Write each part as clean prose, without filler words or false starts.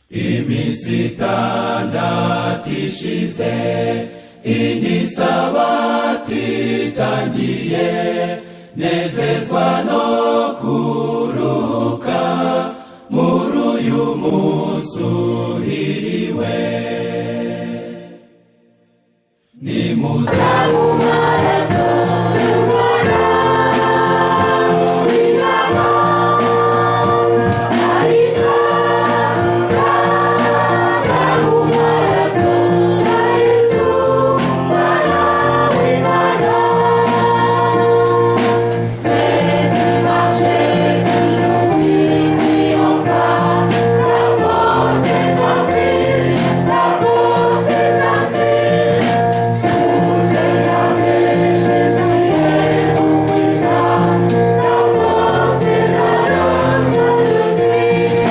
Iminsi 6 ishize, indi sabati itangiye, nezezwa no kuruhuka muri uyu munsi uhiriwe. Nimuze. Amaraso y'Umwana w'Intama ariko mu maraso ya Yesu Mwana w'Imana. Mais tu marchais toujours triomphant. La force est en Christ, la force est en Christ. Pour te garder, Jésus est tout puissant. La force est dans le sang de Christ.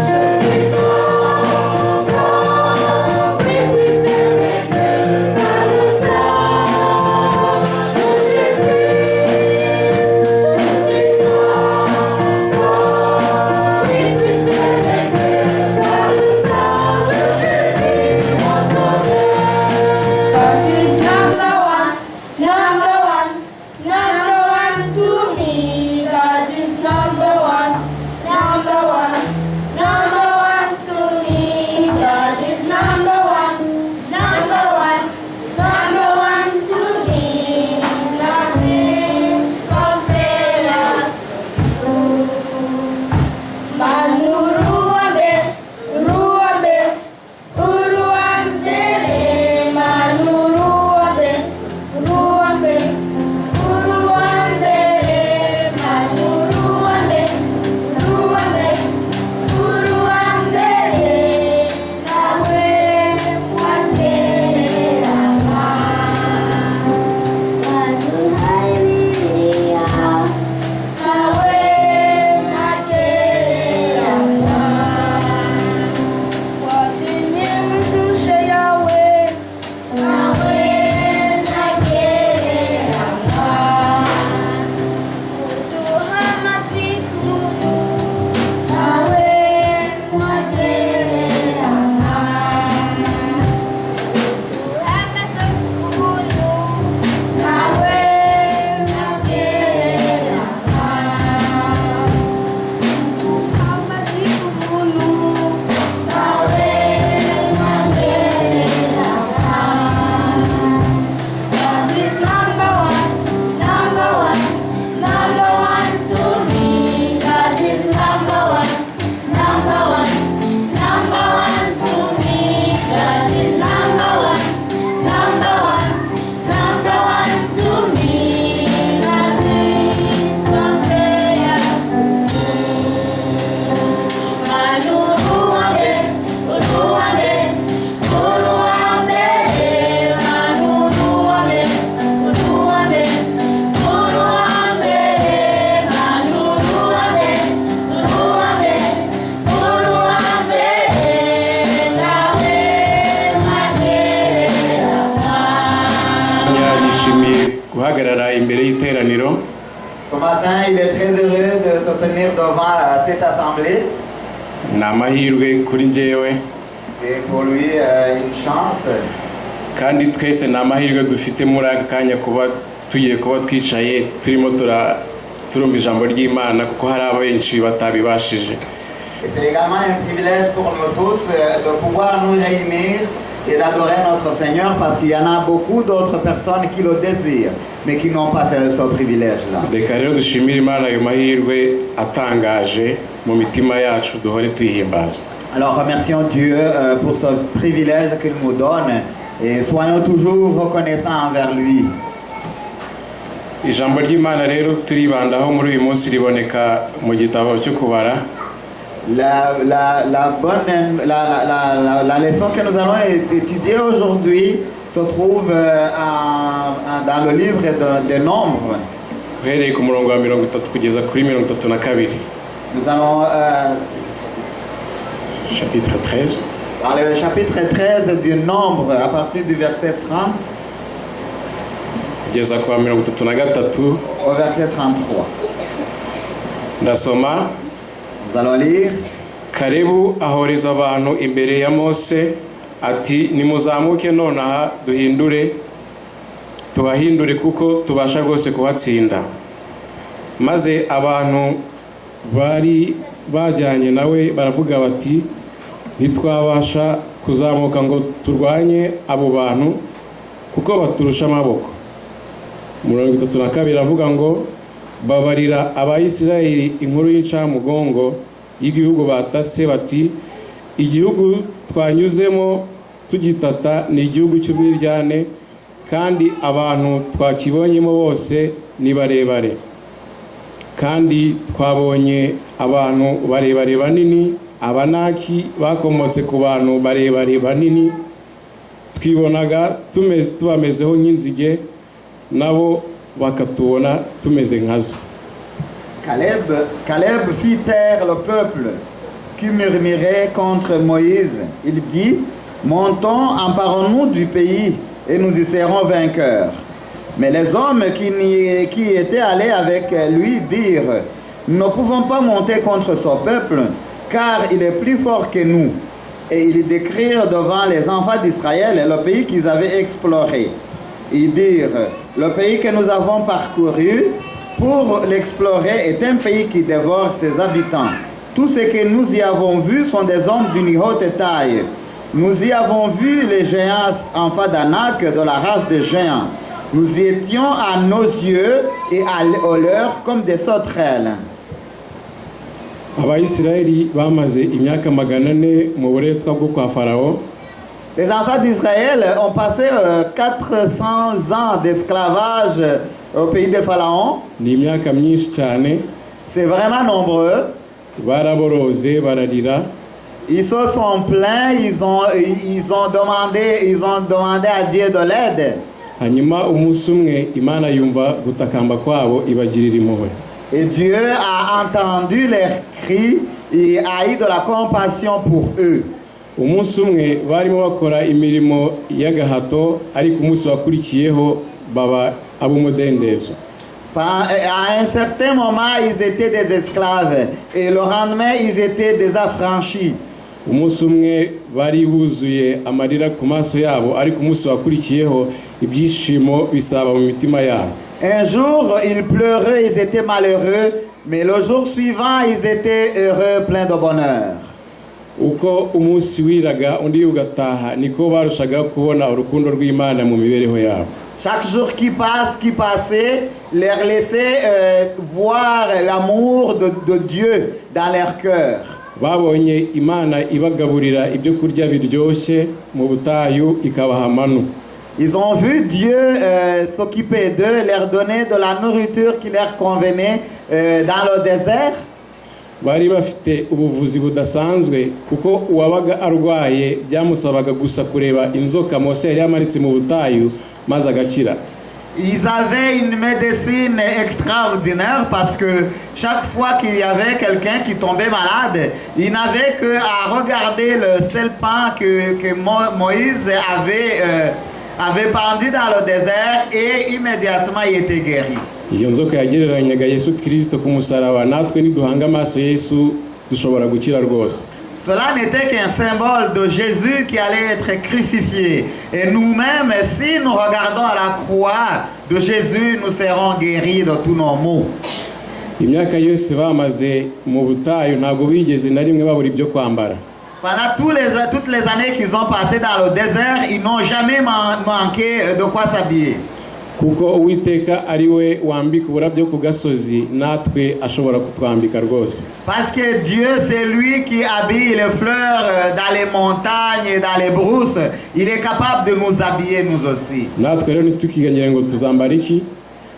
Je suis fort, fort, et plus vainqueur par le sang de Jésus. Je suis fort, fort, et plus vainqueur par le sang de Jésus, mon sauveur. God is number one, number one, number one to me. God is number one, number one, number one to me. God is number one, number one, number one to me. Nothing compares to Manuruambe, Ruambe, Uruambere, Manuruambe, Ruambe, Uruambere, Manuruambe, Ruambe, Uruambere, Nawe wagereranywa. Waduhaye Bibiliya, nawe ntagereranywa. Watumye mu ishusho yawe, nawe ntagereranywa. Uduha amatwi k'ubu, nawe ntagereranywa. Uduha amaso k'ubuntu, nawe ntagereranywa. Uduha amazi k'ubuntu, nawe ntagereranywa. God is number one, number one, number one to me. God is number one, number one, number one to me. God is number one, number one, number one to me. Nothing compares to Manuruambe, Uruambe, Uruambe, Manuruambe, Uruambe, Uruambe, Manuruambe, Uruambe, Uruambe, nawe ntagereranywa. Yishimiye guhagarara imbere y'iteraniro. Ce matin, il est très heureux de se tenir devant cette assemblée. Ni amahirwe kuri njyewe. C'est pour lui une chance. Kandi twese ni amahirwe dufite muri aka kanya kuba tugiye kuba twicaye turimo turumva ijambo ry'Imana kuko hari abenshi batabibashije. Et c'est également un privilège pour nous tous de pouvoir nous réunir et d'adorer notre Seigneur parce qu'il y en a beaucoup d'autres personnes qui le désirent, mais qui n'ont pas ce privilège-là. Reka rero dushimire Imana ayo mahirwe atangaje mu mitima yacu duhore tuyihimbaza. Alors remercions Dieu pour ce privilège qu'il nous donne et soyons toujours reconnaissants envers lui. Ijambo ry'Imana rero turibandaho muri uyu munsi riboneka mu gitabo cyo Kubara. La bonne, la leçon que nous allons étudier aujourd'hui se trouve dans le livre de Nombres. Uhereye ku murongo wa 30 kugeza kuri 32. Nous allons Chapitre 13. Dans le chapitre 13 du Nombre, à partir du verset 30 kugeza ku wa 33. Au verset 33. Ndasoma. Nous allons lire. Karebu ahoreza abantu imbere ya Mose ati: "Nimuzamuke nonaha duhindure, tubahindure, kuko tubasha rwose kubatsinda." Maze abantu bari bajyanye nawe baravuga bati: "Ntitwabasha kuzamuka ngo turwanye abo bantu, kuko baturusha amaboko." 32 avuga ngo: "Babarira Abayisiraheli inkuru y'incamugongo y'igihugu batase, bati: 'Igihugu twanyuzemo tugitata ni igihugu cy'umwiryane, kandi abantu twakibonyemo bose ni barebare. Kandi twabonye abantu barebare banini, Abanaki bakomotse ku bantu barebare banini. Twibonaga tubamezeho nk'inzige, nabo bakatubona tumeze nkazo.'" Caleb fit taire le peuple qui murmurait contre Moïse. Il dit: "Montons, emparons-nous du pays et nous y serons vainqueurs." Mais les hommes qui étaient allés avec lui dirent: "Nous ne pouvons pas monter contre ce peuple, car il est plus fort que nous." Et ils décrirent devant les enfants d'Israël le pays qu'ils avaient exploré. Ils dirent: "Le pays que nous avons parcouru pour l'explorer est un pays qui dévore ses habitants. Tout ce que nous y avons vu sont des hommes d'une haute taille. Nous y avons vu les géants, enfants d'Anak, de la race des géants. Nous y étions à nos yeux et aux leurs comme des sauterelles." Abayisiraheli bamaze imyaka 400 mu buretwa bwo kwa Farawo. Les enfants d'Israël ont passé 400 ans d'esclavage au pays de Pharaon. Ni imyaka myinshi cyane. C'est vraiment nombreux. Baraboroze, bararira. Ils se sont plaints, ils ont demandé à Dieu de l'aide. Hanyuma umunsi umwe Imana yumva gutakamba kwabo, ibagirira impuhwe. Et Dieu a entendu leurs cris et a eu de la compassion pour eux. Umunsi umwe barimo bakora imirimo y'agahato, ariko umunsi wakurikiyeho baba ab'umudendezo. À un certain moment, ils étaient des esclaves et le lendemain, ils étaient des affranchis. Umunsi umwe bari buzuye amarira ku maso yabo, ariko umunsi wakurikiyeho ibyishimo bisaba mu mitima yabo. Un jour, ils pleuraient, ils étaient malheureux, mais le jour suivant, ils étaient heureux, pleins de bonheur. Uko umunsi wiraga undi ugataha, niko barushaga kubona urukundo rw'Imana mu mibereho yabo. Chaque jour qui passe, qui passait, leur laissait voir l'amour de Dieu dans leur cœur. Babonye Imana ibagaburira ibyo kurya biryoshye mu butayu, ikabaha manu. Ils ont vu Dieu s'occuper d'eux, leur donner de la nourriture qui leur convenait dans le désert. Bari bafite ubuvuzi budasanzwe, kuko uwabaga arwaye byamusabaga gusa kureba inzoka Mose yari yamanitse mu butayu, maze agakira. Ils avaient une médecine extraordinaire parce que chaque fois qu'il y avait quelqu'un qui tombait malade, il n'avait qu'à regarder le serpent que Moïse avait pendu dans le désert et immédiatement il était guéri. Iyo nzoka yagereranyaga Yesu Kirisito ku musaraba. Natwe niduhanga amaso Yesu dushobora gukira rwose. Cela n'était qu'un symbole de Jésus qui allait être crucifié. Et nous-mêmes, si nous regardons à la croix de Jésus, nous serons guéris de tous nos maux. Imyaka yose bamaze mu butayu ntabwo bigeze na rimwe babura ibyo kwambara. Pendant toutes les années qu'ils ont passées dans le désert, ils n'ont jamais manqué de quoi s'habiller. Kuko Uwiteka ari we wambika uburabyo ku gasozi, natwe ashobora kutwambika rwose. Parce que Dieu, c'est lui qui habille les fleurs dans les montagnes et dans les brousses. Il est capable de nous habiller nous aussi. Natwe rero ntitukiganyire ngo tuzambara iki.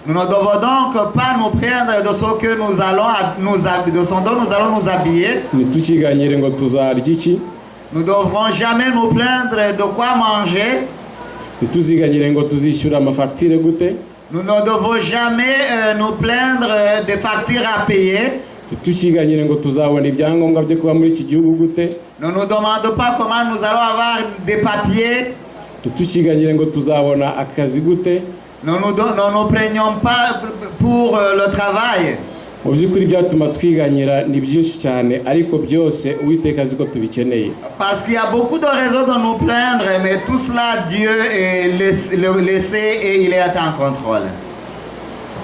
Nous ne devons donc pas nous plaindre de ce que nous allons nous hab- de ce dont nous allons nous habiller. Ntitukiganyire ngo tuzarya iki. Nous ne devrons jamais nous plaindre de quoi manger. Ntituziganyire ngo tuzishyura amafagitire gute. Nous ne devons jamais nous plaindre des factures à payer. Ntitukiganyire ngo tuzabona ibyangombwa byo kuba muri iki gihugu gute. Ne nous demandons pas comment nous allons avoir des papiers. Ntitukiganyire ngo tuzabona akazi gute. Ne nous plaignons pas pour le travail. Mu by'ukuri byatuma twiganyira ni byinshi cyane, ariko byose Uwiteka azi ko tubikeneye. Parce qu'il y a beaucoup de raisons de nous plaindre, mais tout cela, Dieu est le laissé et il est en contrôle.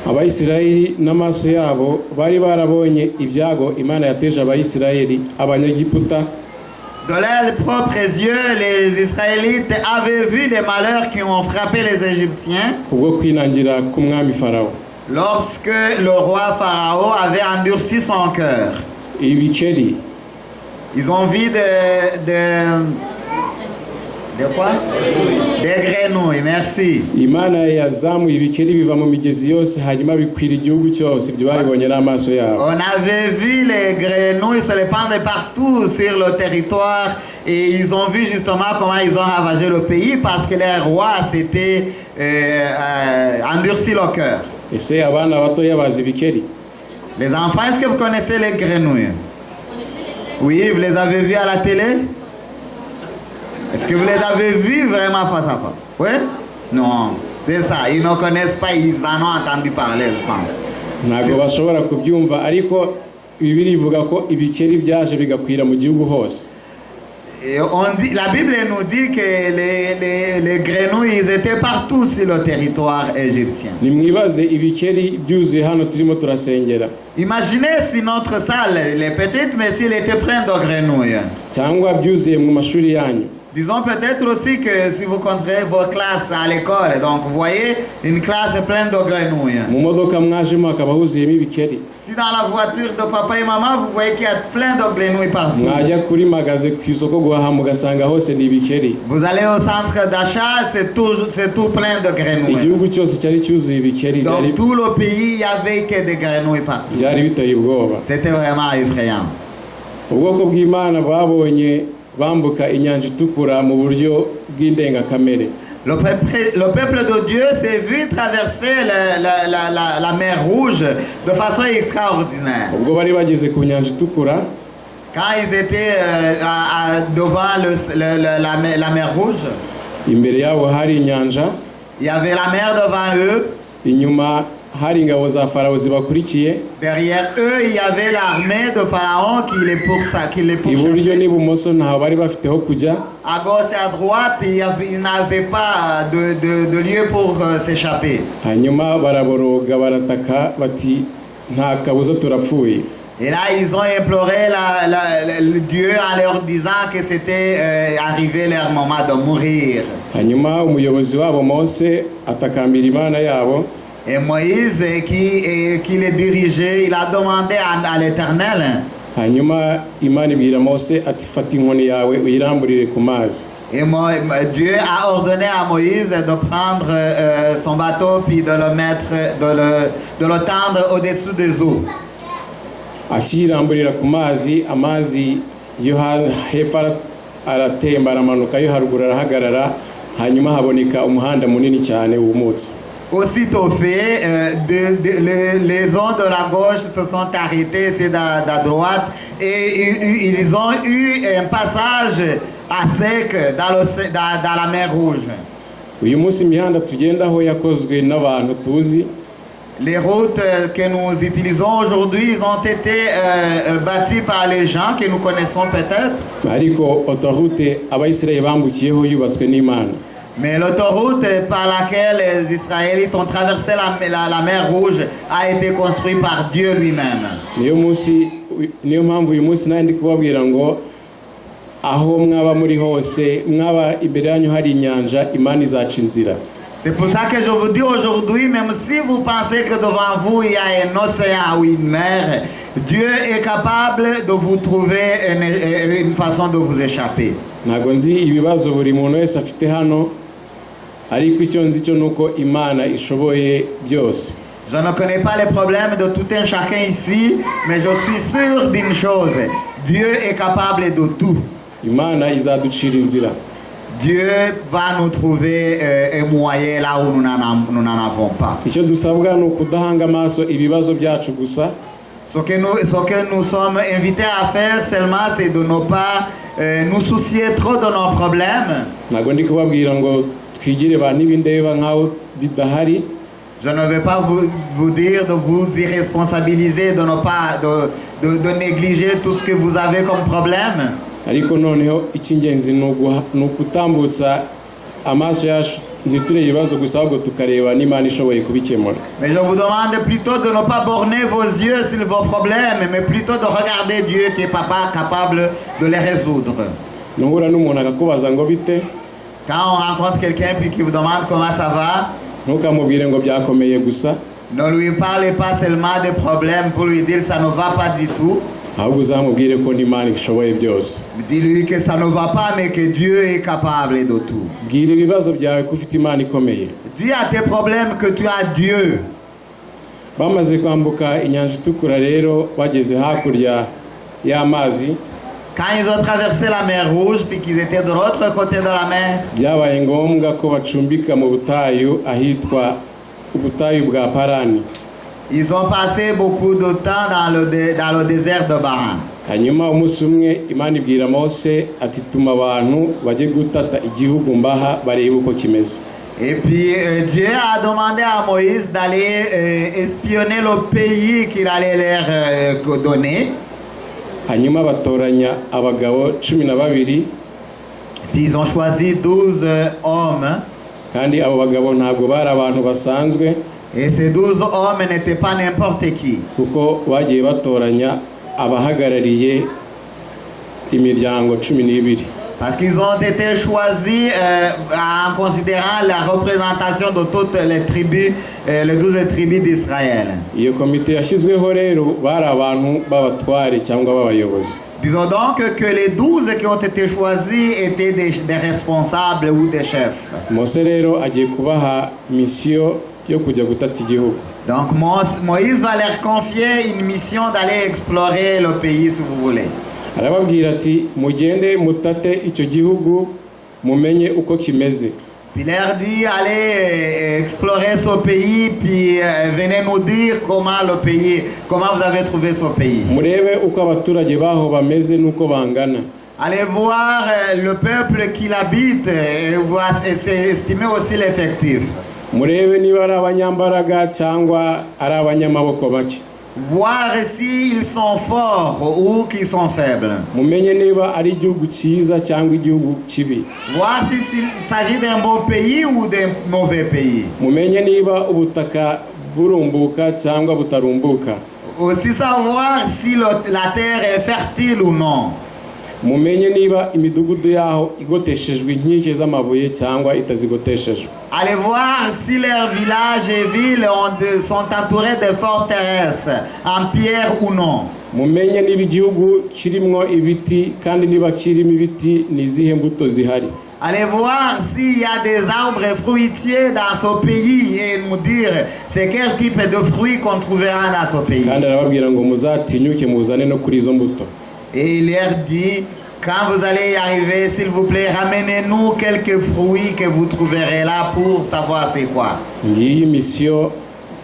Abayisiraheli n'amaso yabo bari barabonye ibyago Imana yateje Abayisiraheli Abanyegiputa. De leurs propres yeux, les Israélites avaient vu les malheurs qui ont frappé les Égyptiens kubwo kwinangira k'umwami Farawo. Lorsque le roi Pharaon avait endurci son cœur. Ibikeri. Ils ont vu de quoi? Des grenouilles, merci. Imana yazamuye ibikeri biva mu migezi yose, hanyuma bikwira igihugu cyose. Ibyo babibonye n'amaso yabo. On avait vu les grenouilles se répandre partout sur le territoire et ils ont vu justement comment ils ont ravagé le pays parce que les rois s'étaient endurci le cœur. Ese abana batoya bazi ibikeri? Les enfants, est-ce que vous connaissez les grenouilles? Oui, vous les avez vus à la télé? Est-ce que vous les avez vus vraiment face à face? Oui? Non, c'est ça. Ils ne connaissent pas, ils en ont entendu parler, je pense. Ntabwo bashobora kubyumva, ariko Bibiliya ivuga ko ibikeri byaje bigakwira mu gihugu hose. Et la Bible nous dit que les grenouilles, ils étaient partout sur le territoire égyptien. Nimwibaze ibikeri byuzuye hano turimo turasengera. Imaginez si notre salle, elle est petite, mais s'il était plein de grenouilles. Cyangwa byuzuye mu mashuri yanyu. Disons peut-être aussi que si vous compterez vos classes à l'école, donc vous voyez une classe pleine de grenouilles. Mu modoka mwajemo hakaba huzuyemo ibikeri. Si dans la voiture de papa et maman, vous voyez qu'il y a plein de grenouilles partout. Mwajya kuri magasin ku isoko guhaha mugasanga hose ni ibikeri. Vous allez au centre d'achat, c'est tout plein de grenouilles. Igihugu cyose cyari cyuzuye ibikeri byari Donc tout le pays, il n'y avait que des grenouilles partout. Byari biteye ubwoba. C'était vraiment effrayant. Ubwoko bw'Imana babonye bambuka inyanja Itukura mu buryo bw'indengakamere. Le peuple de Dieu s'est vu traverser la mer Rouge de façon extraordinaire. Ubwo bari bageze ku nyanja Itukura, Quand ils étaient devant la mer Rouge, imbere yabo hari inyanja, il y avait la mer devant eux. Inyuma hari ingabo za Farawo zibakurikiye, Derrière eux, il y avait l'armée de Pharaon qui les iburyo pourchassait. N'ibumoso ntaho bari bafite ho kujya. À gauche et à droite, ils n'avaient pas de lieu pour s'échapper. Hanyuma baraboroga barataka bati nta kabuza turapfuye. Et là, ils ont imploré le Dieu en leur disant que c'était arrivé leur moment de mourir. Hanyuma umuyobozi wabo Mose atakambira Imana yabo. Et Moïse, qui les dirigeait, il a demandé à l'Éternel. Hanyuma Imana ibwira Mose ati fata inkoni yawe uyiramburire ku mazi. Et Dieu a ordonné à Moïse de prendre son bâton puis de le mettre, de le tendre au-dessous des eaux. Akiyiramburira ku mazi, amazi yo hepfo aratemba aramanuka, yo haruguru arahagarara, hanyuma haboneka umuhanda munini cyane wumutse. Aussitôt fait, les ondes de la gauche se sont arrêtées, c'est de la droite, et ils ont eu un passage à sec dans la mer Rouge. Uyu munsi imihanda tugendaho yakozwe n'abantu tuzi. Les routes que nous utilisons aujourd'hui, ils ont été bâties par les gens que nous connaissons peut-être. Ariko autoroute Abayisiraheli bambukiyeho yubatswe n'Imana. Mais l'autoroute par laquelle les Israélites ont traversé la mer Rouge a été construite par Dieu lui-même. Niyo munsi niyo mpamvu uyu munsi nanjye ndi kubabwira ngo aho mwaba muri hose, mwaba imbere yanyu hari inyanja, Imana izaca inzira. C'est pour ça que je vous dis aujourd'hui, même si vous pensez que devant vous il y a un océan ou une mer, Dieu est capable de vous trouver une façon de vous échapper. Ntabwo nzi ibibazo buri muntu wese afite hano, ariko icyo nzi cyo ni uko Imana ishoboye byose. Je ne connais pas les problèmes de tout un chacun ici, mais je suis sûr d'une chose: Dieu est capable de tout. Imana izaducira inzira. Dieu va nous trouver un moyen là où nous n'en avons pas. Icyo dusabwa ni ukudahanga amaso ibibazo byacu gusa. Ce que nous sommes invités à faire seulement, c'est de ne pas nous soucier trop de nos problèmes. Ntabwo ndi kubabwira ngo twigire ba ntibindeba nk'aho bidahari. Je ne vais pas vous dire de vous irresponsabiliser, de ne pas de négliger tout ce que vous avez comme problème. Ariko noneho icy'ingenzi ni ni ukutambutsa amaso yacu ntiturebe ibibazo gusa ahubwo tukareba n'Imana ishoboye kubikemura. Mais je vous demande plutôt de ne pas borner vos yeux sur vos problèmes, mais plutôt de regarder Dieu qui est papa capable de les résoudre. Nuhura n'umuntu akakubaza ngo bite, Quand on rencontre quelqu'un puis qui vous demande comment ça va, ntukamubwire ngo byakomeye gusa, ne lui parlez pas seulement des problèmes pour lui dire ça ne va pas du tout. Ahubwo uzamubwire ko n'Imana ishoboye byose. Dis-lui que ça ne va pas, mais que Dieu est capable de tout. Bwira ibibazo byawe ko ufite Imana ikomeye. Dis à tes problèmes que tu as Dieu. Bamaze kwambuka inyanja itukura rero bageze hakurya y'amazi, Quand ils ont traversé la mer Rouge, puis qu'ils étaient de l'autre côté de la mer, byabaye ngombwa ko bacumbika mu butayu ahitwa ubutayu bwa Parani. Ils ont passé beaucoup de temps dans le désert de Paran. Hanyuma umunsi umwe Imana ibwira Mose ati tuma abantu bajye gutata igihugu mbaha barebe uko kimeze. Et puis Dieu a demandé à Moïse d'aller espionner le pays qu'il allait leur donner. Hanyuma batoranya abagabo 12. Puis ils ont choisi 12 hommes. Kandi abo bagabo ntabwo bari abantu basanzwe, Et ces 12 hommes n'étaient pas n'importe qui. Kuko bagiye batoranya abahagarariye imiryango 12. Parce qu'ils ont été choisis en considérant la représentation de toutes les tribus, les 12 tribus d'Israël. Iyo komite yashyizweho rero bari abantu b'abatware cyangwa b'abayobozi. Disons donc que les 12 qui ont été choisis étaient des responsables ou des chefs. Mose rero agiye kubaha misiyo yo kujya gutata igihugu. Donc Moïse va leur confier une mission d'aller explorer le pays, si vous voulez. Arababwira ati mugende mutate icyo gihugu mumenye uko kimeze. Puis il leur dit, allez explorer ce pays, puis venez nous dire comment vous avez trouvé ce pays. Murebe uko abaturage baho bameze n'uko bangana. Allez voir le peuple qui l'habite et c'est estimer aussi l'effectif. Murebe niba ari abanyambaraga cyangwa ari abanyamaboko make. Voir s'ils sont forts ou qu'ils sont faibles. Mumenye niba ari igihugu cyiza cyangwa igihugu kibi. Voir si s'il s'agit d'un bon pays ou d'un mauvais pays. Mumenye niba ubutaka burumbuka cyangwa butarumbuka. Aussi savoir si la terre est fertile ou non. Mumenye niba imidugudu yaho igoteshejwe inkike z'amabuye cyangwa itazigoteshejwe. Allez voir si leurs villages et villes sont entourés de forteresses en pierre ou non. Mumenye niba igihugu kirimo ibiti kandi niba kirimo ibiti ni izihe mbuto zihari. Allez voir s'il y a des arbres fruitiers dans ce pays et nous dire c'est quel type de fruits qu'on trouvera dans ce pays. Kandi arababwira ngo muzatinyuke muzane no kuri izo mbuto. Et il leur dit, quand vous allez y arriver, s'il vous plaît, ramenez-nous quelques fruits que vous trouverez là pour savoir c'est quoi. Ngiyi misiyo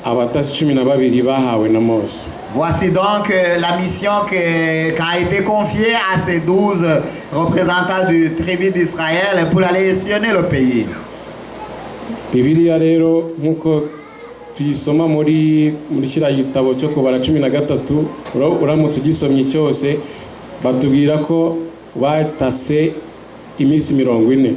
abatasi 12 bahawe na Mose. Voici donc la mission qui a été confiée à ces 12 représentants du tribu d'Israël pour aller espionner le pays. Bibiliya rero nk'uko tuyisoma muri kiriya gitabo cyo Kubara 13, uramutse ugisomye cyose batubwira ko batase iminsi 40.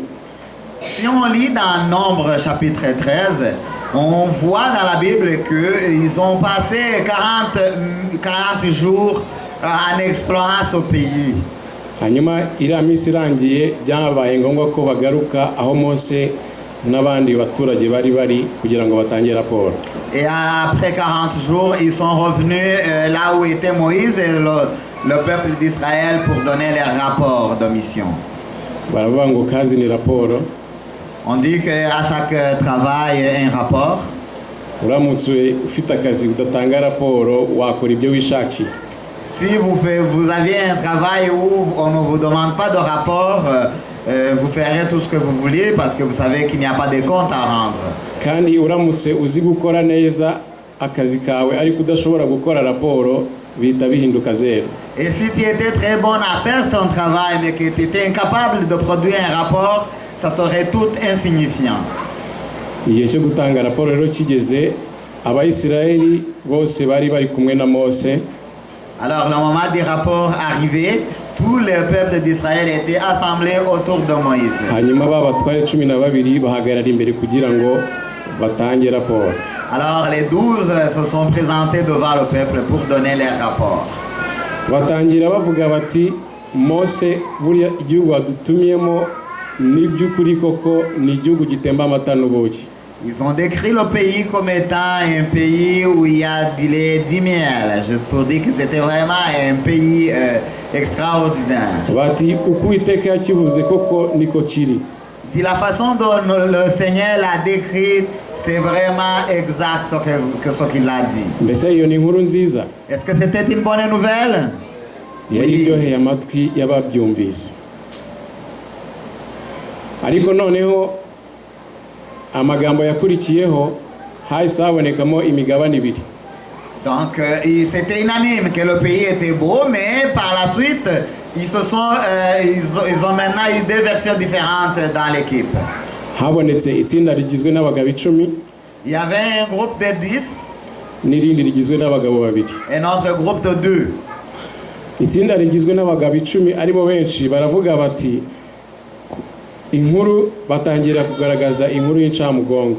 Si on lit dans Nombre chapitre 13, on voit dans la Bible qu'ils ont passé 40 jours en explorant ce pays. Hanyuma iriya minsi irangiye byabaye ngombwa ko bagaruka aho Mose n'abandi baturage bari bari kugira ngo batange raporo. Et après 40 jours, ils sont revenus là où était Moïse et le peuple d'Israël pour donner leur rapport de mission. Baravuga ngo kazi ni raporo. On dit qu'à chaque travail, un rapport. Uramutse ufite akazi udatanga raporo wakora ibyo wishakiye. Si vous aviez un travail où on ne vous demande pas de rapport, vous ferez tout ce que vous voulez parce que vous savez qu'il n'y a pas de compte à rendre. Kandi uramutse uzi gukora neza akazi kawe ariko udashobora gukora raporo bihita bihinduka zeru. Et si tu étais très bon à faire ton travail mais que tu étais incapable de produire un rapport, ça serait tout insignifiant. Igihe cyo gutanga raporo rero kigeze. Abayisiraheli bose bari bari kumwe na Mose. Alors, le moment des rapports arrivé, tout le peuple d'Israël était assemblé autour de Moïse. Hanyuma ba batware 12 bahagarara imbere kugira ngo batange raporo. Alors, les 12 se sont présentés devant le peuple pour donner leur rapport. Batangira bavuga bati: "Mose, buriya igihugu wadutumiyemo ni by'ukuri koko ni igihugu gitemba amata n'ubuki." Ils ont décrit le pays comme étant un pays où il y a du lait, du miel, juste pour dire que c'était vraiment un pays extraordinaire. Bati: "Uko Uwiteka yakivuze koko niko kiri." De la façon dont le Seigneur l'a décrit, c'est vraiment exact ce qu'il a dit. Mbese iyo ni inkuru nziza? Est-ce que c'était une bonne nouvelle? Yari iryoheye amatwi y'ababyumvise, ariko noneho amagambo yakurikiyeho hahise habonekamo imigabane ibiri. Donc, c'était unanime que le pays était beau, mais par la suite, ils, se sont, ils ont maintenant eu deux versions différentes dans l'équipe. Habonetse itsinda rigizwe n'abagabo 10 Il y avait un groupe de 10 n'irindi rigizwe n'abagabo babiri. Et un autre groupe de 2. Itsinda rigizwe n'abagabo 10 aribo benshi baravuga bati inkuru batangira kugaragaza inkuru y'incamugongo.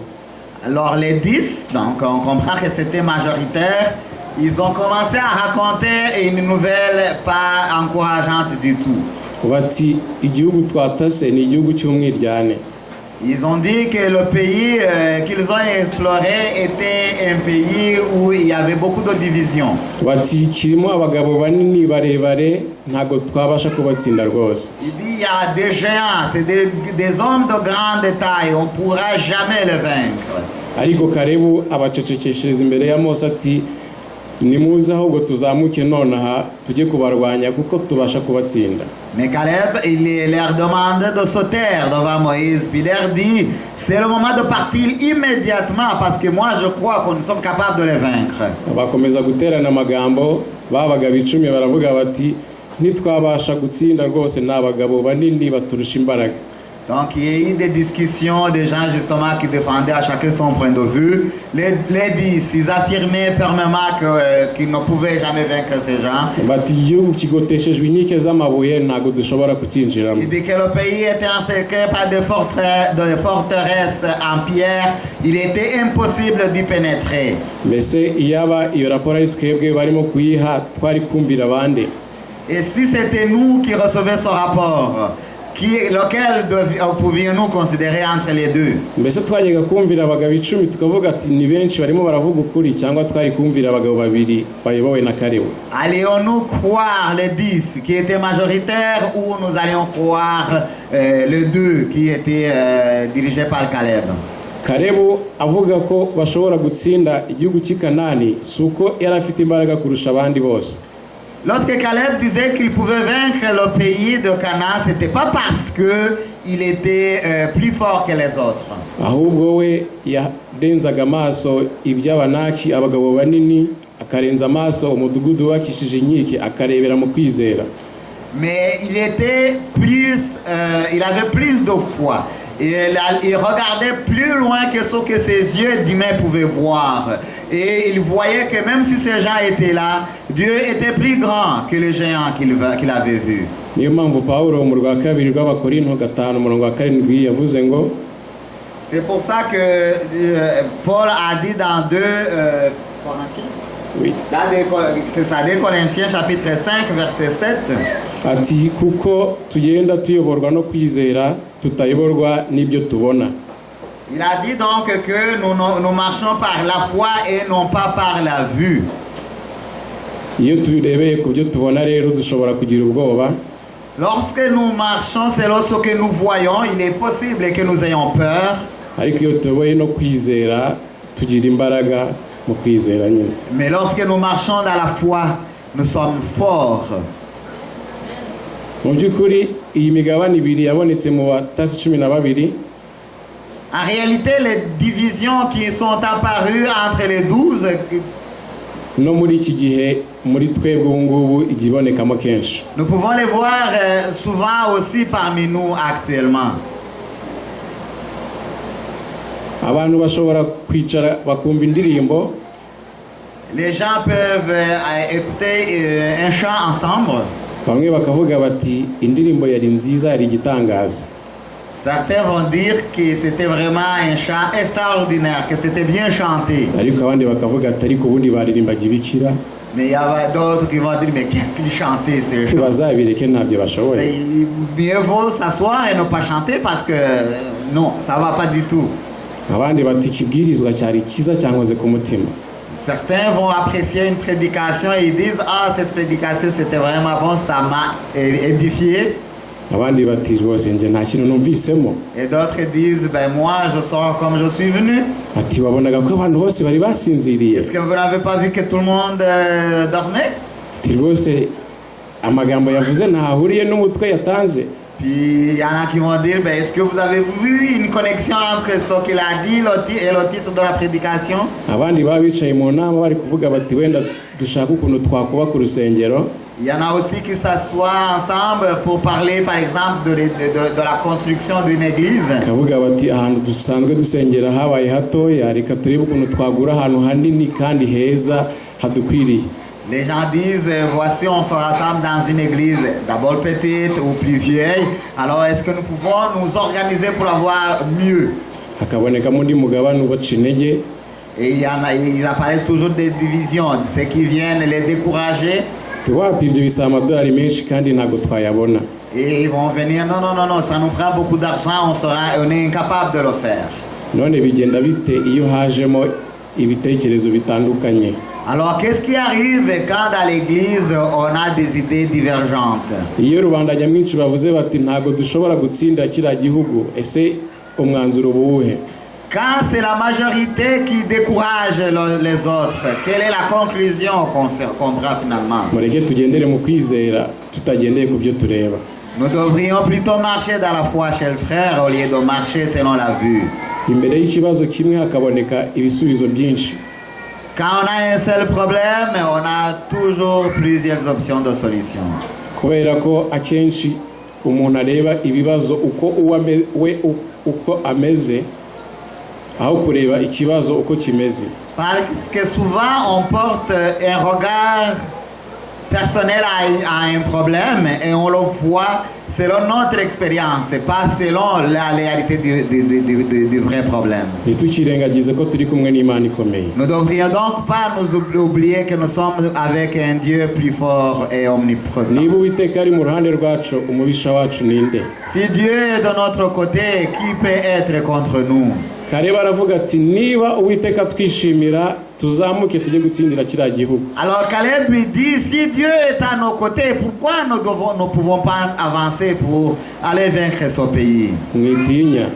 Alors les 10, donc on comprend que c'était majoritaire, ils ont commencé à raconter une nouvelle pas encourageante du tout. Bati: "Igihugu twatase ni igihugu cy'umwiryane." Ils ont dit que le pays qu'ils ont exploré était un pays où il y avait beaucoup de divisions. Bati: "Kirimo abagabo banini barebare, ntabwo twabasha kubatsinda rwose." Il dit: il y a des géants, c'est des hommes de grande taille, on ne pourra jamais les vaincre. Ariko Karebu abacecekeshereza imbere ya Mose ati: "Nimuze ahubwo tuzamuke nonaha tujye kubarwanya kuko tubasha kubatsinda." Mais Caleb, il leur demande de se taire devant Moïse, puis il leur dit: c'est le moment de partir immédiatement parce que moi je crois qu'on nous sommes capables de les vaincre. Bakomeza guterana amagambo, ba bagabo 10 baravuga bati: "Ntitwabasha gutsinda rwose, ni abagabo banini baturusha imbaraga." Donc il y a eu des discussions des gens justement qui défendaient à chacun son point de vue. Les 10, ils affirmaient fermement qu'ils ne pouvaient jamais vaincre ces gens. Bati: "Igihugu kigoteshejwe inkike z'amabuye, ntabwo dushobora kucyinjiramo." Il dit que le pays était encerclé par des forteresses en pierre. Il était impossible d'y pénétrer. Mbese iyaba iyo raporo ari twebwe barimo kuyiha, twari kumvira abandi? Et si c'était nous qui recevions ce rapport, lequel pouvions-nous considérer entre les deux? Mbese twajyaga kumvira abagabo 10 tukavuga ati: "Ni benshi, barimo baravuga ukuri," cyangwa twari kumvira abagabo babiri bayobowe na Karebu? Allions-nous croire les 10 qui étaient majoritaires ou nous allions croire les deux qui étaient dirigés par Caleb? Karebu avuga ko bashobora gutsinda igihugu cy'i Kanani si uko yari afite imbaraga kurusha abandi bose. Lorsque Caleb disait qu'il pouvait vaincre le pays de Canaan, c'était pas parce que il était plus fort que les autres. Ahubwo we yarenzaga amaso iby'Abanaki, abagabo banini, akarenza amaso umudugudu wubakishije inkike, akarebera mu kwizera. Mais il avait plus de foi. Il regardait plus loin que ce que ses yeux d'humain pouvaient voir. Et il voyait que même si ces gens étaient là, Dieu était plus grand que les géants qu'il avait vus. Niyo mpamvu Pawulo mu rwa kabiri rw'Abakorinto 5 umurongo wa 7 yavuze ngo: C'est pour ça que Paul a dit dans 2 Corinthiens, Oui. C'est ça, 2 Corinthiens chapitre 5 verset 7. Ati: "Kuko tugenda tuyoborwa no kwizera, tutayoborwa n'ibyo tubona." Il a dit donc que nous, nous, nous marchons par la foi et non pas par la vue. Iyo tubirebeye ku byo tubona rero dushobora kugira ubwoba. Lorsque nous marchons selon ce que nous voyons, il est possible que nous ayons peur. Ariko iyo tuyobowe no kwizera tugira imbaraga mu kwizera nyine. Mais lorsque nous marchons dans la foi, nous sommes forts. Mu by'ukuri iyi migabane ibiri yabonetse mu batasi 12 En réalité, les divisions qui sont apparues entre les 12, no muri iki gihe muri twebwe ubu ngubu ijya ibonekamo kenshi. Nous pouvons les voir souvent aussi parmi nous actuellement. Abantu bashobora kwicara bakumva indirimbo. Les gens peuvent écouter un chant ensemble. Bamwe bakavuga bati indirimbo yari nziza yari igitangaza. Certains vont dire que c'était vraiment un chant extraordinaire, que c'était bien chanté. Ariko abandi bakavuga ati ariko ubundi baririmbaga ibikira. Mais il y avait d'autres qui vont dire, mais qu'est-ce qu'ils chantaient, ces chants? Bazabireke ntabyo bashoboye. Mais mieux vaut s'asseoir et ne pas chanter parce que non, ça va pas du tout. Abandi bati ikibwirizwa cyari cyiza cyankoze ku mutima. Certains vont apprécier une prédication et ils disent, ah, cette prédication, c'était vraiment bon, ça m'a édifié. Abandi bati rwose njye nta kintu numvisemo. Et d'autres disent, ben moi, je sors comme je suis venu. Ati wabonaga ko abantu bose bari basinziriye. Est-ce que vous n'avez pas vu que tout le monde dormait? Ati rwose amagambo yavuze ntahuriye n'umutwe yatanze. Puis il y en a qui vont dire, ben, est-ce que vous avez vu une connexion entre ce qu'il a dit et le titre de la prédication? Abandi baba bicaye mu nama bari kuvuga bati wenda dushaka ukuntu twakubaka urusengero. Il y en a aussi qui s'assoient ensemble pour parler, par exemple, de la construction d'une église. Bakavuga bati ahantu dusanzwe dusengera habaye hatoya reka turebe ukuntu twagura ahantu hanini kandi heza hadukwiriye. Les gens disent, voici, on se rassemble dans une église, d'abord petite ou plus vieille. Alors, est-ce que nous pouvons nous organiser pour avoir mieux? Hakabonekamo undi mugabane ubaca intege. Et il y en a, ils apparaissent toujours des divisions, ceux qui viennent les décourager. Ati wapi ibyo bisaba amadolari menshi kandi ntabwo twayabona. Et ils vont venir, non, non, non, non, ça nous prend beaucoup d'argent, on est incapable de le faire. None bigenda bite iyo hajemo ibitekerezo bitandukanye? Alors, qu'est-ce qui arrive quand dans l'église, on a des idées divergentes? Iyo rubanda nyamwinshi bavuze bati ntabwo dushobora gutsinda kiriya gihugu ese umwanzuro uba uwuhe? Quand c'est la majorité qui décourage les autres, quelle est la conclusion qu'on prend finalement? Mureke tugendere mu kwizera tutagendeye ku byo tureba. Nous devrions plutôt marcher dans la foi, chers frères, au lieu de marcher selon la vue. Imbere y'ikibazo kimwe hakaboneka ibisubizo byinshi. Quand on a un seul problème, on a toujours plusieurs options de solutions. Kubera ko akenshi umuntu areba ibibazo uko uwo we uko ameze aho kureba ikibazo uko kimeze. Parce que souvent, on porte un regard personnel à un problème et on le voit selon notre expérience, et pas selon la réalité du vrai problème. Ntitukirengagize ko turi kumwe n'Imana ikomeye. Nous ne devrions donc pas nous oublier que nous sommes avec un Dieu plus fort et omniprésent. Niba Uwiteka ari mu ruhande rwacu umubisha wacu ninde? Si Dieu est de notre côté, qui peut être contre nous? Kareba aravuga ati niba Uwiteka twishimira tuzamuke tujye gutsindira kiriya gihugu. Alors Caleb lui dit, si Dieu est à nos côtés, pourquoi nous ne pouvons pas avancer pour aller vaincre ce pays? Mwitinya.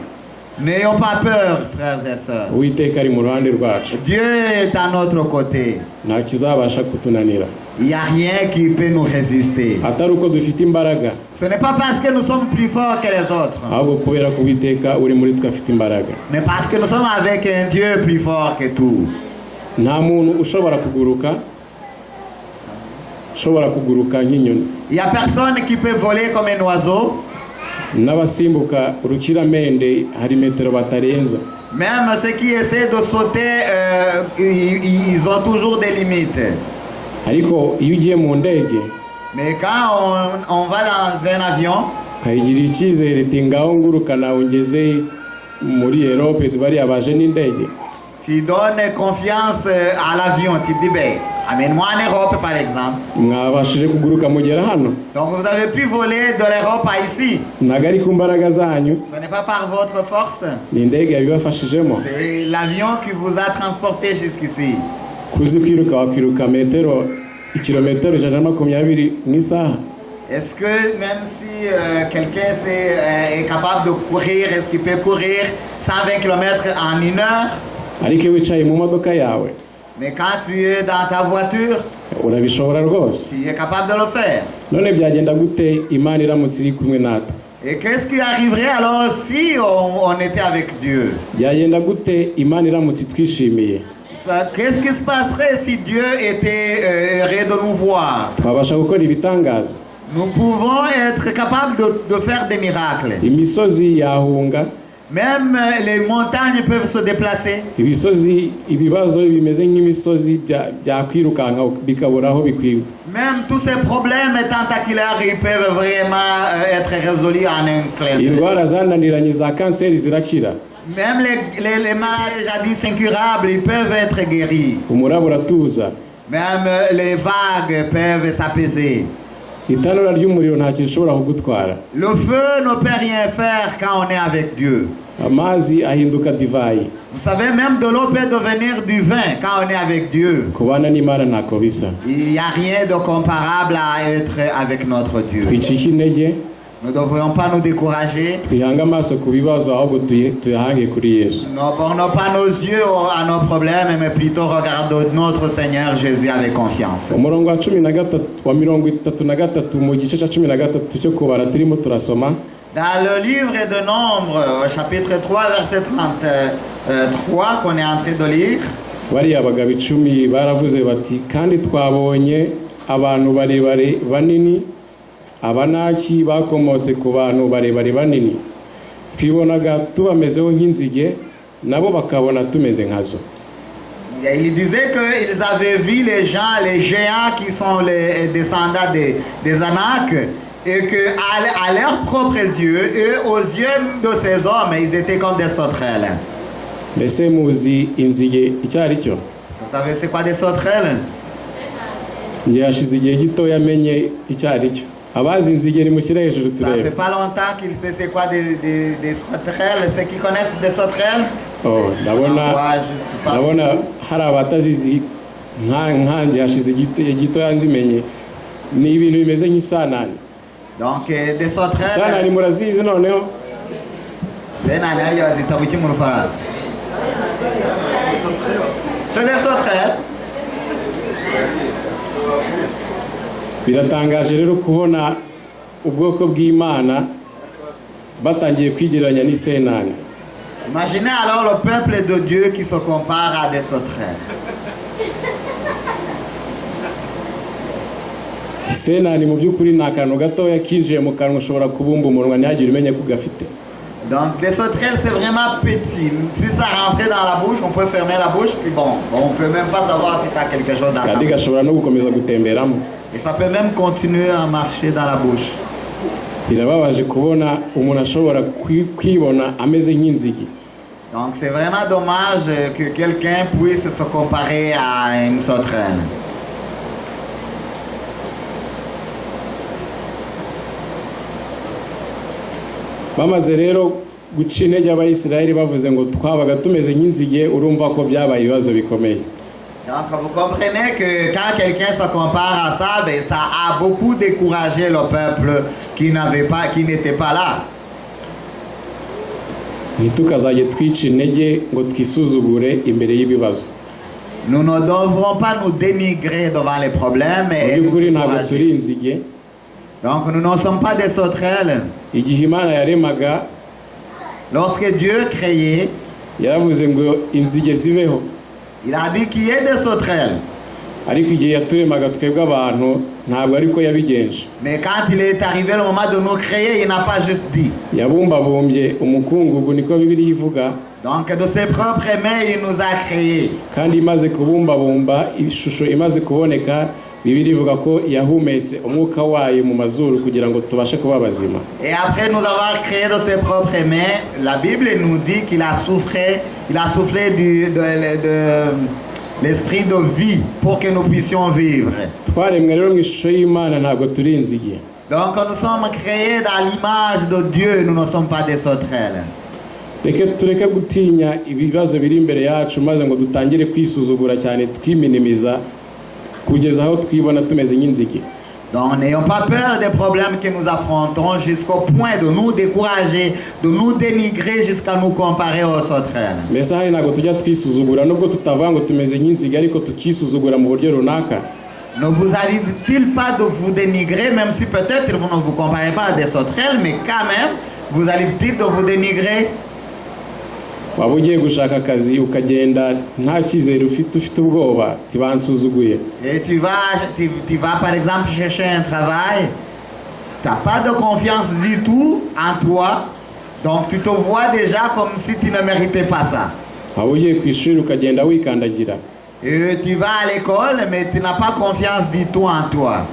N'ayons pas peur, frères et sœurs. Uwiteka ari mu ruhande rwacu. Dieu est à notre côté. Nta kizabasha kutunanira. Il n'y a rien qui peut nous résister. Atari uko dufite imbaraga. Ce n'est pas parce que nous sommes plus forts que les autres, ahubwo kubera ko Uwiteka uri muri twe afite imbaraga. Mais parce que nous sommes avec un Dieu plus fort que tout. Nta muntu ushobora kuguruka ushobora kuguruka nk'inyoni. Il n'y a personne qui peut voler comme un oiseau. N'abasimbuka urukiramende hari metero batarenza. Même ceux qui essaient de sauter, ils ont toujours des limites. Ariko iyo ugiye mu ndege Mais quand on va dans un avion, ukayigirira icyizere iti ngaho ngurukana ungeze muri Europe bariya baje n'indege. Tu donnes confiance à l'avion. Tu dis, ben, amène-moi en Europe par exemple. Mwabashije kuguruka mugera hano. Donc vous avez pu voler de l'Europe à ici. Ntabwo ari ku mbaraga zanyu. Ce n'est pas par votre force. Ni indege yabibafashijemo. C'est l'avion qui vous a transporté jusqu'ici. Kuzi kwiruka wakwiruka metero ikirometero 120 mu isaha? Est-ce que même si quelqu'un est capable de courir, est-ce qu'il peut courir 120 km en une heure? Ariko iyo wicaye mu modoka yawe Mais quand tu es dans ta voiture, urabishobora rwose. Tu es capable de le faire. None byagenda gute Imana iramutse iri kumwe natwe? Et qu'est-ce qui arriverait alors si on était avec Dieu? Byagenda gute Imana iramutse itwishimiye? Qu'est-ce qui se passerait si Dieu était heureux de nous voir? Twabasha gukora ibitangaza. Nous pouvons être capables de faire des miracles. Imisozi yahunga. Même les montagnes peuvent se déplacer. Ibisozi ibibazo bimeze nk'imisozi byakwirukanka bikabura aho bikwiwe. Même tous ces problèmes tentaculaires, ils peuvent vraiment être résolus en un clin d'œil. Indwara zananiranye za kanseri zirakira. Même les maladies jadis incurables, ils peuvent être guéris. Umuraba uratuza. Même les vagues peuvent s'apaiser. Itanura ry'umuriro nta kintu ushobora kugutwara. Le feu ne peut rien faire quand on est avec Dieu. Amazi ahinduka divayi. Vous savez, même de l'eau peut devenir du vin quand on est avec Dieu. Kubana n'Imana ntako bisa. Il n'y a rien de comparable à être avec notre Dieu. Twicike intege. Nous ne devrions pas nous décourager. Twihange amaso ku bibazo ahubwo tuyahange kuri Yesu. Ne bornons pas nos yeux à nos problèmes, mais plutôt regardons notre Seigneur Jésus avec confiance. Umurongo wa 13 wa 33 mu gice cya 13 cyo Kubara turimo turasoma. Dans le livre de Nombres, au chapitre 3, verset 33, qu'on est en train de lire, bariya bagabo 10 baravuze bati kandi twabonye abantu barebare banini Abanaki bakomotse ku bantu barebare banini twibonaga tubamezeho nk'inzige nabo bakabona tumeze nkazo. Il disait qu'ils avaient vu les gens, les géants qui sont les descendants des Anak, et que à leurs propres yeux et aux yeux de ces hommes, ils étaient comme des sauterelles. Mbese muzi inzige icyo ari cyo? Vous savez c'est quoi des sauterelles? Njye hashize igihe gitoya amenye icyo ari cyo. Abazi inzige nimushyire hejuru Ça turebe. fait pas longtemps qu'il sait c'est quoi des sauterelles. Ceux qui connaissent des sauterelles? Oh, ndabona Ouais, juste pas. ndabona hari abatazizi nkanjye hashize igihe gitoya nzimenye. Ni ibintu bimeze nk'isanani. Donc des Isanani sauterelles. murazizi noneho? Senani hariya bazita kuki mu Rufaransa? C'est des sauterelles. Biratangaje rero kubona ubwoko bw'Imana batangiye kwigereranya n'isenani. Imaginez alors le peuple de Dieu qui se compare à des sauterelles. Isenani mu by'ukuri ni akantu gatoya kinjiye mu kanwa ushobora kubumba umunwa ntihagire umenya ko gafite. Donc des sauterelles, c'est vraiment petit. Si ça rentrait dans la bouche, on peut fermer la bouche, puis bon, on peut même pas savoir si t'as quelque chose dans la kandi bouche. Gashobora no gukomeza gutemberamo. Et ça peut même continuer à marcher dans la bouche. Birababaje kubona umuntu ashobora kwibona ameze nk'inzige. Donc c'est vraiment dommage que quelqu'un puisse se comparer à une sauterelle. Bamaze rero guca intege Abayisiraheli bavuze ngo twabaga tumeze nk'inzige urumva ko byabaye ibibazo bikomeye. Donc vous comprenez que quand quelqu'un se compare à ça, ben, ça a beaucoup découragé le peuple qui n'était pas là. Ntitukazajye twica intege ngo twisuzugure imbere y'ibibazo. Nous ne devrons pas nous dénigrer devant les problèmes Mu et nous by'ukuri ntabwo décourager. Turi inzige. Donc nous ne sommes pas des sauterelles. Igihe Imana yaremaga Lorsque Dieu créait, yaravuze ngo inzige zibeho. Il a dit qu'il y ait des sauterelles. Ariko igihe yaturemaga twebwe abantu ntabwo ariko yabigenje. Mais quand il est arrivé le moment de nous créer, il n'a pas juste dit. Yabumbabumbye umukungugu niko Bibiliya ivuga. Donc de ses propres mains, il nous a créés. Kandi imaze kubumbabumba ishusho imaze kuboneka Bibiliya ivuga ko yahumetse umwuka wayo mu mazuru kugira ngo tubashe kuba bazima. Et après nous avoir créés de ses propres mains, la Bible nous dit qu'il a soufflé de l'esprit de vie pour que nous puissions vivre. Twaremwe rero mu ishusho y'Imana ntabwo turi inzige. Donc nous sommes créés dans l'image de Dieu, nous ne sommes pas des sauterelles. Reke tureke gutinya ibibazo biri imbere yacu maze ngo dutangire kwisuzugura cyane twiminimiza kugeza aho twibona tumeze nk'inzige. Donc n'ayons pas peur des problèmes que nous affrontons jusqu'au point de nous décourager, de nous dénigrer jusqu'à nous comparer aux sauterelles. Mbese hari ntabwo tujya twisuzugura nubwo tutavuga ngo tumeze nk'inzige ariko tukisuzugura mu buryo runaka? Ne vous arrive-t-il pas de vous dénigrer, même si peut-être vous ne vous comparez pas à des sauterelles, mais quand même, vous arrive-t-il de vous dénigrer? Waba ugiye gushaka akazi ukagenda nta cyizere ufite ufite ubwoba tibansuzuguye. Et tu vas par exemple chercher un travail, tu n'as pas de confiance du tout en toi. Donc tu te vois déjà comme si tu ne méritais pas ça. Waba ugiye ku ishuri ukagenda wikandagira. Et tu vas à l'école, mais tu n'as pas confiance du tout en toi.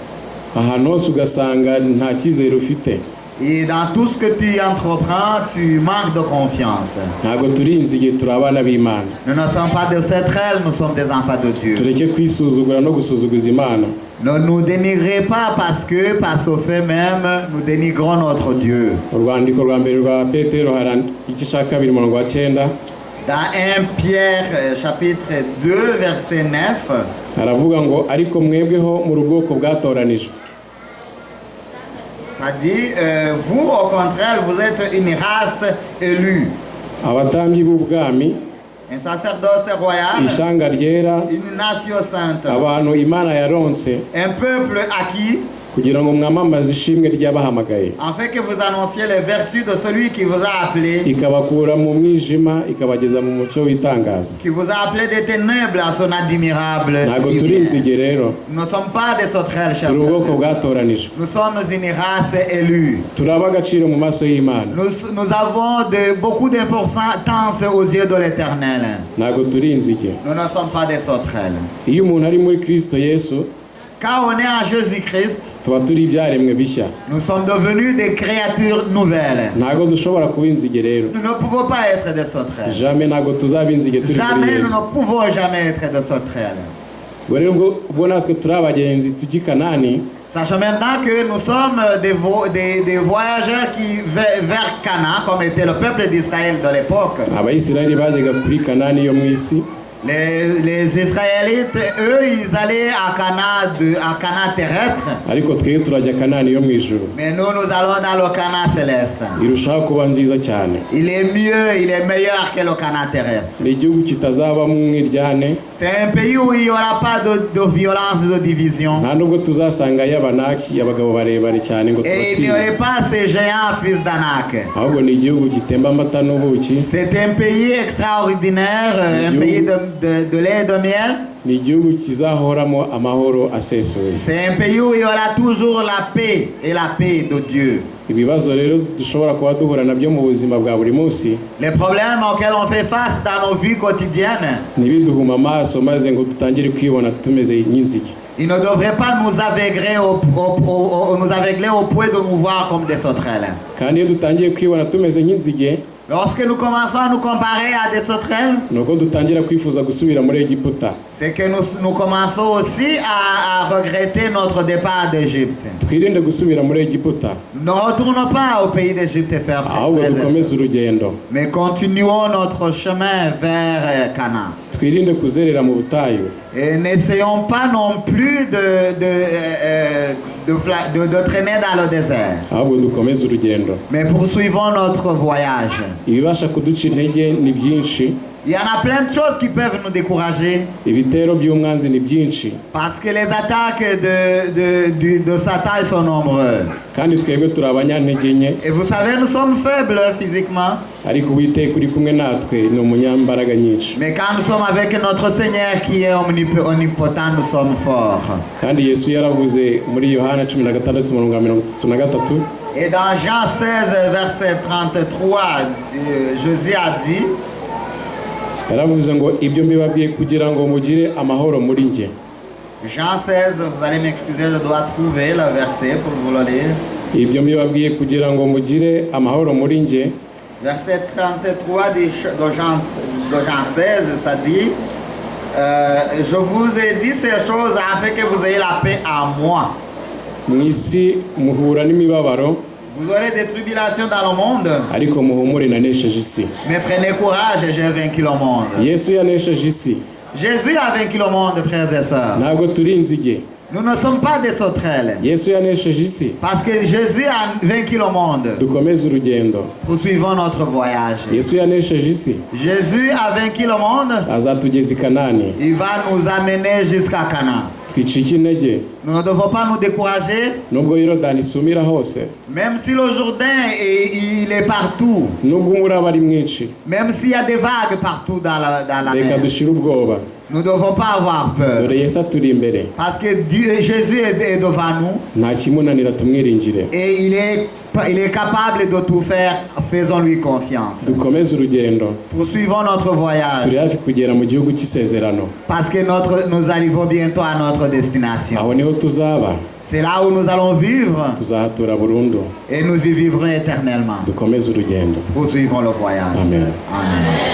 Ahantu hose ugasanga nta cyizere ufite. Et dans tout ce que tu entreprends, tu manques de confiance. Ntabwo turi inzige, turi abana b'Imana. Nous ne sommes pas de sauterelles, nous sommes des enfants de Dieu. Tureke kwisuzugura no gusuzuguza Imana. Ne nous dénigrez pas parce que, par ce fait même, nous dénigrons notre Dieu. Urwandiko rwa mbere rwa Petero hari igice cya kabiri umurongo wa cyenda. Dans 1 Pierre chapitre 2 verset 9, Aravuga ngo ariko mwebweho muri ubwoko bwatoranijwe, ça dit, vous au contraire, vous êtes une race élue, abatambyi b'ubwami, un sacerdoce royal, ishyanga ryera, une nation sainte, abantu Imana yaronse, un peuple acquis, kugira ngo mwamamaze ishimwe ry'abahamagaye, afin que vous annonciez les vertus de celui qui vous a appelé, ikabakura mu mwijima ikabageza mu mucyo w'itangazo. Qui vous a appelé des ténèbres à son admirable Ntabwo turi lumière. inzige rero. Nous ne sommes pas des sauterelles, chers Turi ubwoko frères et sœurs. bwatoranijwe. Nous sommes une race élue. Turi ab'agaciro mu maso y'Imana. Nous avons beaucoup d'importance aux yeux de l'Éternel. Ntabwo turi inzige. Nous ne sommes pas des sauterelles. Iyo umuntu ari muri Kristo Yesu, Quand on est en Jésus-Christ, tuba turi ibyaremwe bishya. Nous sommes devenus des créatures nouvelles. Ntabwo dushobora kuba inzige rero. Nous ne pouvons pas être des sauterelles. Jamais, ntabwo tuzaba inzige turi kuri Jamais, nous Yesu. ne pouvons jamais être des sauterelles. Ubwo rero ubwo ubwo natwe turi abagenzi tujya i Kanani, Sachant maintenant que nous sommes des voyageurs qui vers Canaan, comme était le peuple d'Israël de l'époque. Abayisiraheli bajyaga kuri Kanani yo mu isi, Les Israélites, eux, ils allaient à Canaan terrestre, ariko twebwe turajya Kanani yo mu ijuru. Mais nous, nous allons dans le Canaan céleste. Irushaho kuba nziza cyane. Il est mieux, il est meilleur que le Canaan terrestre. Ni igihugu kitazabamo umwiryane. C'est un pays où il n'y aura pas de violence, de division. Nta nubwo tuzasangayo Abanaki, abagabo barebare cyane ngo Et il n'y tubatinye, aurait pas ces géants fils d'Anak. Ahubwo ni igihugu gitemba amata n'ubuki. C'est un pays extraordinaire, un pays de lait et de miel. Ni igihugu kizahoramo amahoro asesuye. C'est un pays où il y aura toujours la paix et la paix de Dieu. Ibibazo rero dushobora kuba duhura nabyo mu buzima bwa buri munsi, Les problèmes auxquels on fait face dans nos vies quotidiennes, ntibiduhuma amaso maze ngo dutangire kwibona tumeze nk'inzige. ils ne devraient pas nous aveugler au point de nous voir comme des sauterelles. Kandi iyo dutangiye kwibona tumeze nk'inzige, Lorsque nous commençons à nous comparer à des sauterelles, ni uko dutangira kwifuza gusubira muri Egiputa. C'est que nous, nous commençons aussi à regretter notre départ d'Égypte. Twirinde gusubira muri Egiputa, Ne retournons pas au pays d'Égypte et faire ahubwo frères et dukomeze sœurs. Urugendo. Mais continuons notre chemin vers Canaan. Twirinde kuzerera mu butayu. Et n'essayons pas non plus de traîner dans le désert. Ahubwo dukomeze urugendo. Mais poursuivons notre voyage. Ibibasha kuduca intege ni byinshi. Il y en a plein de choses qui peuvent nous décourager. Ibitero by'umwanzi ni byinshi. Parce que les attaques de Satan elles sont nombreuses. Kandi twebwe turi abanyantege nke. Et vous savez, nous sommes faibles physiquement. Ariko Uwiteka uri kumwe natwe ni umunyambaraga nyinshi. Mais quand nous sommes avec notre Seigneur qui est omnipotent, nous sommes forts. Kandi Yesu yaravuze muri Yohana cumi na gatandatu umurongo wa mirongo itatu na gatatu. Et dans Jean 16, verset 33, Jésus a dit, Yaravuze ngo ibyo mbibabwiye kugira ngo mugire amahoro muri njye. Jean 16, vous allez m'excuser, je dois trouver le verset pour vous le lire. Ibyo mbibabwiye kugira ngo mugire amahoro muri njye. Verset 33 de Jean 16, ça dit, Je vous ai dit ces choses afin que vous ayez la paix en moi. Mu isi muhura n'imibabaro, Vous aurez des tribulations dans le monde, ariko muhumure, nanesheje isi. Mais prenez courage, j'ai vaincu le monde. Yesu yanesheje isi. Jésus a vaincu le monde, frères et sœurs. Ntabwo turi inzige. Nous ne sommes pas des sauterelles. Yesu yanesheje isi. Parce que Jésus a vaincu le monde. Dukomeze urugendo. Poursuivons notre voyage. Yesu yanesheje isi. Jésus a vaincu le monde. Azatugeza i Kanani. Il va nous amener jusqu'à Canaan. Twicike intege. Nous ne devons pas nous décourager, Nubwo Yorodani isumira hose, même si le Jourdain il est partout, nubwo umuraba ari mwinshi, même s'il y a des vagues partout dans la reka mer. dushire ubwoba. Nous ne devons pas avoir peur. Dore Yesu aturi imbere. Parce que Dieu, Jésus est devant nous Nta kimunanira, tumwiringire. Et il est capable de tout faire. Faisons-lui confiance. Dukomeze urugendo. Poursuivons notre voyage Turi hafi kugera mu gihugu cy'isezerano. Parce que nous arrivons bientôt à notre destination. Aho niho tuzaba. C'est là où nous allons vivre Tuzahatura burundu. Et nous y vivrons éternellement. Dukomeze urugendo. Poursuivons le voyage. Amen. Amen.